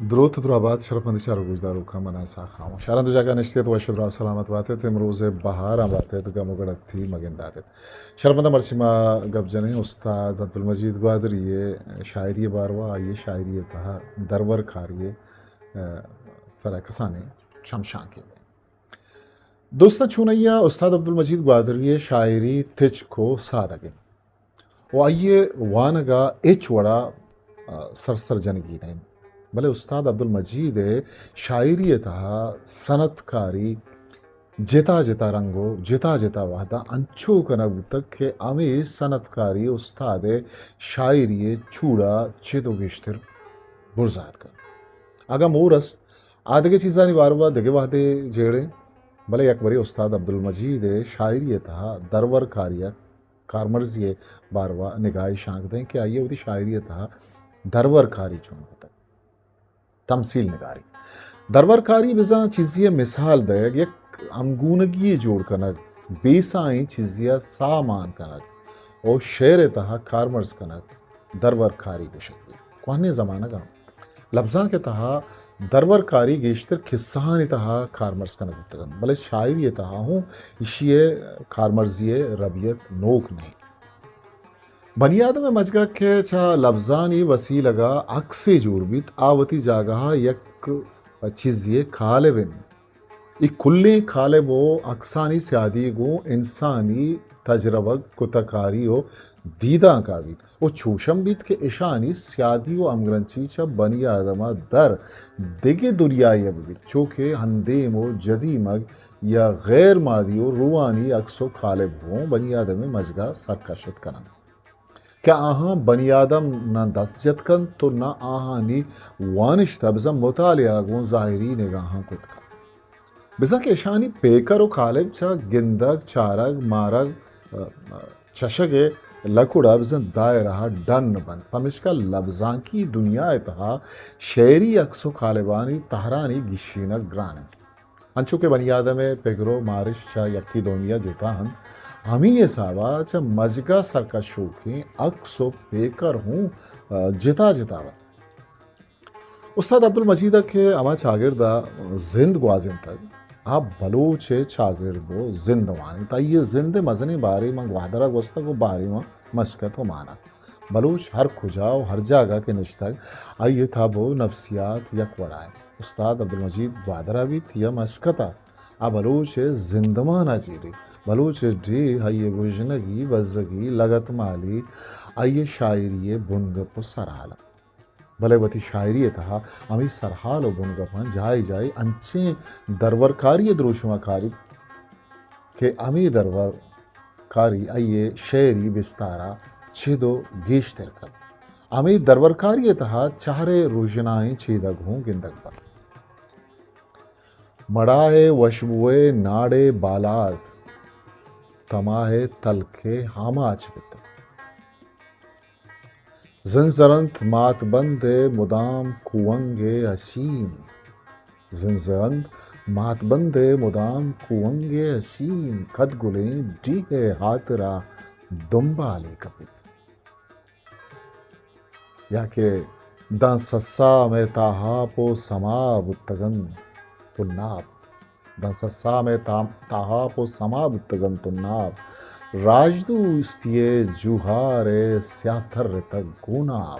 دروت درابات شرپمند چاروک گوشداروکاں، من آں اسحاق خان۔ شہراں دو جاگہ نشتیت، وش و دراہ سلامت باتیت، امروز بہاراں باتیت، گم و گڑتی مگنداتیت۔ شرپمند، مرچی ما گپ جنیں استاد عبدالمجید گوادری ءِ شاعری ءِ باروا، آئی ءِ شاعری ءِ تہا درور کاری ءِ، ءَ، سرا کسانیں چمشانکے دیں۔ دوستاں، چونائیا استاد عبدالمجید گوادری ءِ شاعری تچک و سادگ انت و آئی ءِ وانگ ءَ ہچ وڑا، ءَ، سرسر جنگی نہ انت، بلے استاد عبدالمجید ءِ شاعری ءِ تہا صنعتکاری جتا جتا رنگ و جتا جتا وہداں انچو کنگ بوتگ کہ ہمے صنعتکاری استاد ءِ شاعری ءِ چوڑا چد و گیشتر برزا اتکگ۔ اگاں مور است، آ دگہ چیزانی باروا دگہ وہدے جیڑیں، بلے یک برے استاد عبدالمجید ءِ شاعری ءِ تہا درور کاری ءِ کارمرزی ءِ باروا نگاہے شانک دئیں کہ آئی ءَ وتی شاعری ءِ تہا درور کاری چون کتگ۔ تمثیل نگاری۔ درور کاری بزاں چیزے ءِ مثال دئیگ، یک ہمگونگی یے جوڑ کنگ، بے ساہیں چیزے ءَ ساہ مان کنگ و شعر ءِ تہا کارمرز کنگ درور کاری گوشگ بیت۔ کوہنیں زمانگاں لبزانک ءِ تہا درور کاری گیشتر کسہانی تہا کارمرز کنگ بوتگ انت، بلے شاعری ءِ تہا ہوں ایشی ءِ کارمرزی ءِ ربیت نوک نہ انت۔ بنی آدم ءِ مجگ ءَ کہ چہ لبزانی وسیلگ ءَ عکسے جوڑ بیت، آ وتی جاگہ ءَ یک چیزے ءِ کالب انت۔ اے کلیں کالب و عکسانی سیادی گوں انسانی تجربگ، کتہ کاری و دیدانک ءَ بیت و چوش ہم بیت کہ اشانی سیادی و ہمگرنچی چہ بنی آدم ءَ در دگہ دنیایے ءَ بہ بیت، چو کہ اندیم و جدیمگ یا غیر مادی و روانی عکس و کالب گوں بنی آدم ءِ مجگ ءَ سرکشت کن انت۔ کہ آہاں بنی آدم نہ دست جت کنت و نہ آہانی وانشت ءَ بزاں مطالعہ گوں ظاہری نگاہاں کت کنت۔ بزاں کہ اشانی پیکر و کالب چہ گندگ، چارگ، مارگ، ءَ، چشگ ءِ لکڑ ءَ بزاں دائرہ ءَ ڈن بنت۔ پمیشکا لبزانکی دنیا ءِ تہا شعری عکس و کالبانی تہرانی گیشینگ گران انت۔ انچو کہ بنی آدم ءِ پگر و مارشت چہ یکے دومی ءَ جتا انت، ہمے حساب ءَ چہ مجگ ءَ سرکشوکیں عکس و پیکر ہوں، ءَ، جتا جتا بنت۔ استاد عبدالمجید ءَ کہ ہما چاگرد ءَ زند گوازینتگ، آ بلوچ ءِ چاگرد و زندمان انت۔ آئی ءِ زند ءِ مزنیں بارے من گوادر ءَ گوستگ و بارے من مسکت و مانگ۔ بلوچ ہر کجا و ہر جاگہ کہ نشتگ، آئی ءِ تب و نفسیات یک وڑا انت۔ استاد عبدالمجید گوادر ءَ بیت یا مسکت ءَ، آ بلوچ ءِ زندمان ءَ چیریت۔ بلوچ ءِ ڈیھ، آئی ءِ گژنگی، بزگی، لگتمالی، آئی ءِ شاعری ءِ بنگپ و سرحال انت۔ بلے وتی شاعری ءِ تہا ہمے سرحال و بنگپاں جاہے جاہے انچیں درورکاری ءِ دروشم ءَ کاریت کہ ہمے درور کاری آئی ءِ شعری بستار ءَ چد و گیشتر کنت۔ ہمے درورکاری ءِ تہا چہر ءِ روژنائیں چیدگ ہوں گندگ بنت۔ مڑاہ ءِ وشبو ءِ ناڑ ءِ بالاد، تماہ ءِ تلک ءِ آماچ بیتگ۔ زنزرنت ماتبند ءِ مدام کوہنگ ءِ اشیم۔ زنزرنت ماتبند ءِ مدام کوہنگ ءِ اشیم، کدگلیں ڈیھ ءِ ہاترا دمبالے کپیت۔ یا کہ داں سسا مئے تاہاپ و سما بوتگنت تناب۔ داں سسا مئے تا-، تاہاپ و سما بوتگنت تناب۔ راجدوستی ءِ جوہار ءِ سیاہ ترتگ گوناب۔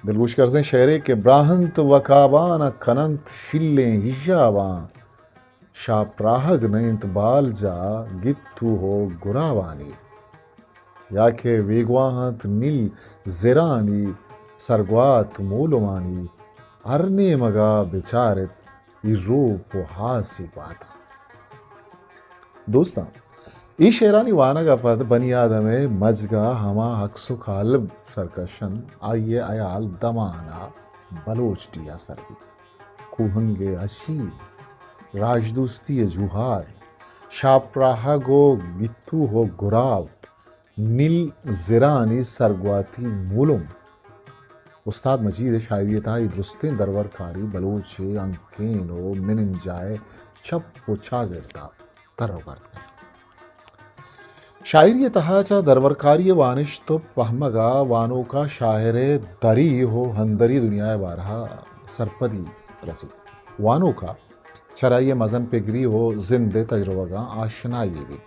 دلگوش کرزیں شعرے کہ براہنت وکابان ءَ کننت شیلیں حجاباں۔ شاپراہگ نہ انت بالجاہ گتو و گراوانی، یا کہ بیگواہ انت نیل زرانی سرگوات مولمانی، ہر نیمگا بچارت اے روپ و ہاسی گواتاں۔ دوستاں، اے شعرانی وانگ ءَ پد بنی آدم ءِ مجگ ءَ ہما عکس و کالب سرکش انت، آئی ءِ ہیال دمان ءَ بلوچ ڈیھ ءَ سر بیت۔ کوہنگ ءِ اشیل، راجدوستی ءِ جوہار، شاپراہگ و گتو و گراو، نیل زرانی سرگواتی مولم۔ استاد مجید ءِ شاعری ءِ تہا اے درستیں درور کاری بلوچ ءِ ہنکین و مننجاہ ءِ چپ و چاگرد ءَ تر و گرد کنت۔ شاعری ءِ تہا چہ درورکاری ءِ وانشت ءُ پہمگ ءَ وانوک ءَ شاعر ءِ دری ءُ اندری دنیا ءِ بارہ ءَ سرپدی رسیت۔ وانوک ءَ چرآئی ءِ مزن پگری ءُ زند ءِ تجربگاں آشنائی بیت۔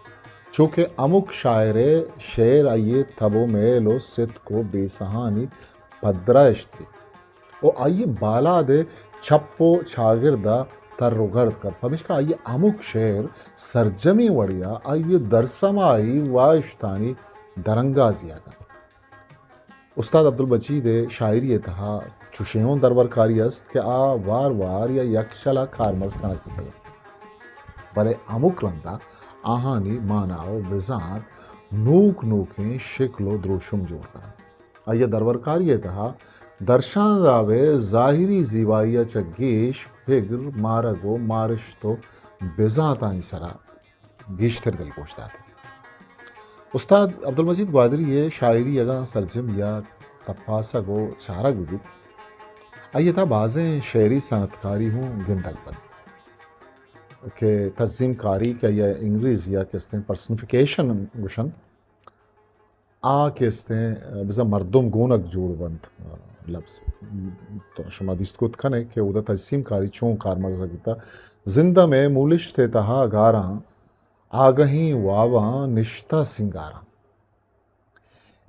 چو کہ ہمک شاعر ءِ شعر آئی ءِ تب ءُ میل ءُ ستک ءُ بیسہانی پدرا اشت بیت ءُ آئی ءِ بالاد ءِ چپ ءُ چاگرد ءَ تر ءُ گرد کپت، پمیشکا آئی ءِ ہمک شعر سرجمیں وڑے ءَ آئی ءِ درسمائی واہشتانی درانگازی ءَ کنت۔ استاد عبدالمجید ءِ شاعری ءِ تہا چوشیں اوں درورکاری است کہ آ وار وار یا یکشل ءَ کارمرز کنگ بوتگ انت، بلے ہمک رنگ ءَ آہانی مانا ءُ بزانت نوک نوکیں شکل ءُ دروشم جوڑ کنت۔ آئی ءِ درورکاری ءِ تہا درشان داب ءِ ظاہری زیبائی ءَ چہ گیش پگر، مارگ ءُ مارشت ءُ بزانتانی سرا گیشتر دلگوش دات۔ استاد عبدالمجید گوادری ءِ شاعری اگاں سرجم یا تپاسگ ءُ چارگ بہ بیت، آئی ءِ تہا بازیں شعری صنعتکاری ہوں گندگ بنت کہ تجسیم کاری کہ آئی ءَ انگریزی ءَ کہ استیں پرسنیفیکیشن گوشنت، آ کہ استیں بزاں مردم گونگ جوڑ بنت، لبز تو شما دیست کت کن ئے کہ اودا تجسیم کاری چون کارمرز بوتہ۔ زندم ءِ مولشت ءِ تہا گاراں آگہیں واباں نشتہ سینگاراں۔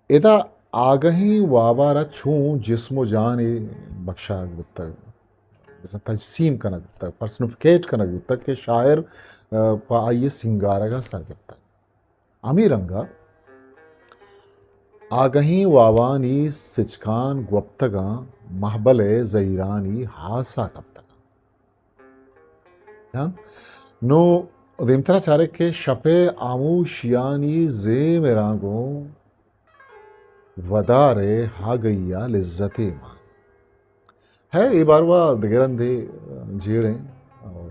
ادا آگہیں وابارا چون جسم ءُ جانے بخشگ بوتگ، بزاں تجسیم کنگ بوتگ، پرسنیفیکیٹ کنگ بوتگ کہ شاعر، آ، پہ آئی ءِ سینگارگ ءَ سر گپتگ۔ ہمے رنگ ءَ آگہیں وابانی سچکان گوپتگاں، مہبل ءِ زہیرانی ہاسا کپتگاں۔ ہاں؟ نوں دیمترا چارے کہ شپ ءِ ہاموشیانی زیم ءَ را گوں ودار ءِ ہاگہی ءَ لذتے مان۔ ہیر، اے باروا دگہ رندے جیڑیں،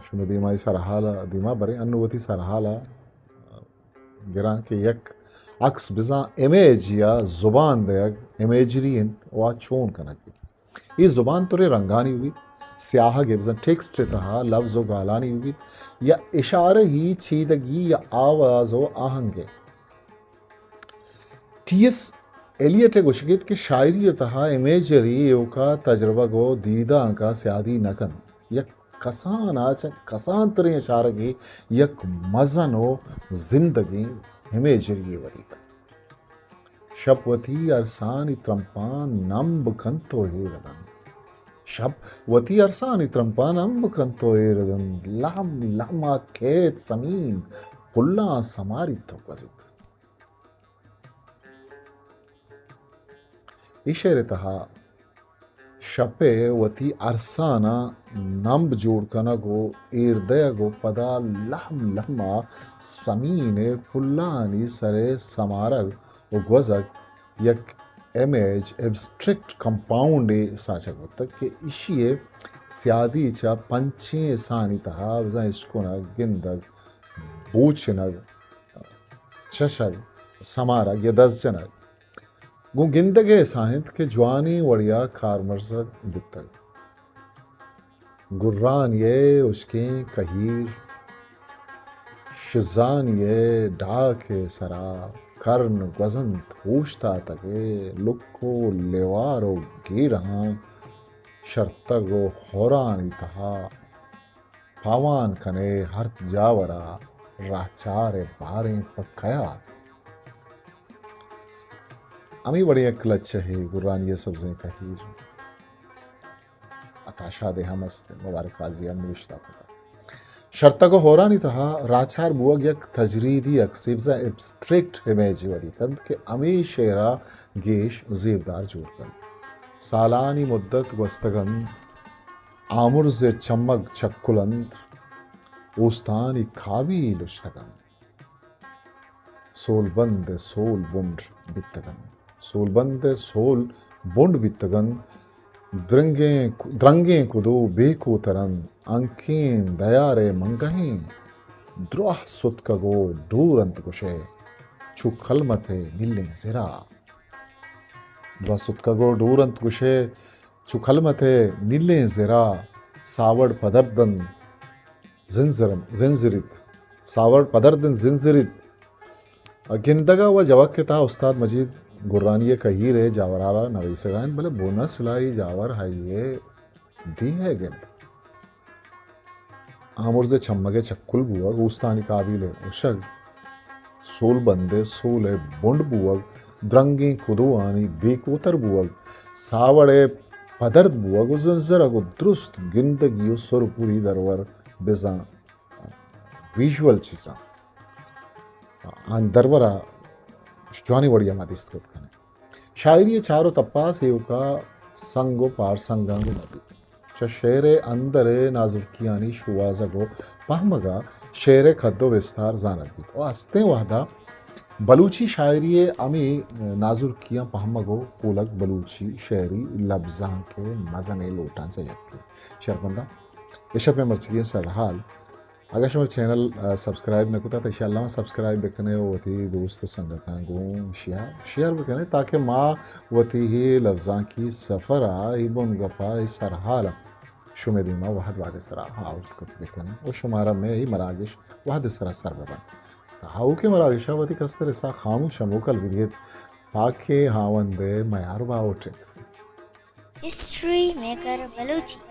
شمے دیما اے سرحال ءَ دیما بریں، انوں وتی سرحال ءَ گراں کہ یک عکس بزاں امیج یا زبان دئیگ، امیجری انت، وا چون کنگ بیت۔ اے زبان ترے رنگانی بیت، سیاہگ ءِ بزاں ٹیکسٹ ءِ تہا لبز ءُ گالانی بیت، یا اشارہی، چیدگی یا آواز ءُ آہنگ ءِ۔ ٹی ایس ایلیٹ ءِ گوشگ ات کہ شاعری ءِ تہا امیجری ایوکا تجربگ ءُ دیدانک ءَ سیادی نہ کنت، یک کسان ءَ چہ کسان تریں اشارگے یک مزن ءُ زندگیں امیجری یے ودی کنت۔ شپ وتی ارسانی ترمپاں نمب کنت ءُ ایر دنت۔ شپ وتی ارسانی ترمپاں نمب کنت ءُ ایر دنت۔ لہم لہم ءَ کیت سمین، پلاں سماریت ءُ گوزیت۔ اے شعر ءِ تہا شپ ءِ وتی ارساناں نمب جوڑ کنگ ءُ ایر دئیگ ءُ پدا لہم لہم ءَ سمین ءِ پلانی سر ءَ سمارگ ءُ گوزگ یک امیج، ایبسٹریکٹ کمپاؤنڈے ساچگ بوتگ کہ ایشی ءِ سیادی چہ پنچیں سانی تہا بزاں اشکنگ، گندگ، بوچنگ، چشگ، سمارگ یا دزجنگ گوں گندگ ءِ ساہ انت کہ جوانیں وڑے ءَ کارمرزگ بوتگ۔ گرانی ءِ ہشکیں کہیر، شزانی ءِ ڈاک ءِ سرا کرن گوزنت اوشتاتگ ءُ لک ءُ لیوار ءُ گیرہاں شرتگ ءُ ہورانی تہا پاوان کن ئے ہرچ جاور ءَ راہچار ءِ باریں پہ کیا۔ ہمے وڑیں یک لچہے گرانی ءِ سبزیں کہیر عطا شاد ءِ ہم است، مبارک قاضی ءَ ہم نوشتہ کتگ۔ شرتگ ءُ ہورانی تہا راہچار بوگ یک تجریدی عکسے، بزاں ایبسٹریکٹ امیجے ودی کنت کہ ہمے شعر ءَ گیش زیبدار جوڑ کنت۔ سالانی مدت گوستگ انت، آمرز ءِ چمگ چکل انت، اوستانی کابی لشتگ انت۔ سولبند ءِ سول بنڈ بیتگ انت۔ سولبند ءِ سول بنڈ بیتگ انت۔ درنگیں، درنگیں کدو بے کوتر انت۔ ہنکین دیار ءِ منگہیں دراہ ستکگ ءُ ڈور انت گوشئے چو کلمت ءِ نیلیں زرا۔ دراہ ستکگ ءُ ڈور انت گوشئے چو کلمت ءِ نیلیں زرا۔ ساوڑ پدردن زنزرن، زنزریت۔ ساوڑ پدردن زنزریت۔ گندگ ءَ و جوک ءِ تہا استاد مجید گرانی ءِ کہیر ءِ جاورھال ءَ نویسگ ءَ انت، بلے بن اسل ءَ اے جاور ہئی ءِ ڈیھ ءِ گند۔ آمرز ءِ چمگ ءِ چکل بوگ، اوستانی کابیل ءِ اشگ، سول بند ءِ سول ءِ بنڈ بوگ، درنگیں کدوانی بے کوتر بوگ، ساوڑ ءِ پدرد بوگ و زنزرگ و درست گندگی و سرپوری درور بزاں ویژول چیزاں آں درور ءَ جوانیں وڑی ءَ ما دیست کت کنیں۔ شاعری ءِ چار و تپاس ایوک ءَ سنگ و پارسنگاں گون بیت۔ چہ شعر ءِ اندر ءِ نازرکیانی شوہازگ و پہمگ ءَ شعر ءِ کد و بستار زانگ بیت و استیں وہد ءَ بلوچی شاعری ءِ ہمے نازرکیاں پہمگ و کولگ بلوچی شعری لبزانک ءِ مزنیں لوٹاں چہ یکے۔ شرپنداں، اش ات مئے مرچیگیں سرحال۔ اگاں شما چینل، آ، سبسکرائب نہ کتگ، تو انشاءاللہ سبسکرائب بکنے و وتی دوست سنگتاں گوں شیئر، شیئر بکنے، تاکہ ما وتی اے لبزانکی سفر ءَ، اے بن گپ ءَ، اے سرحال ءَ شمے دیما وہد وہد سرا آورت کت بکنیں و شمارا مئے اے مراگش وہد سرا سر ببنت۔ تہ آؤکیں مراگش ءَ وتی کستر ءِ ساہ خاموش ءَ موکل بدیت، پاکیں ہاوند ءِ میار باہوٹ انت۔ History maker Balochi.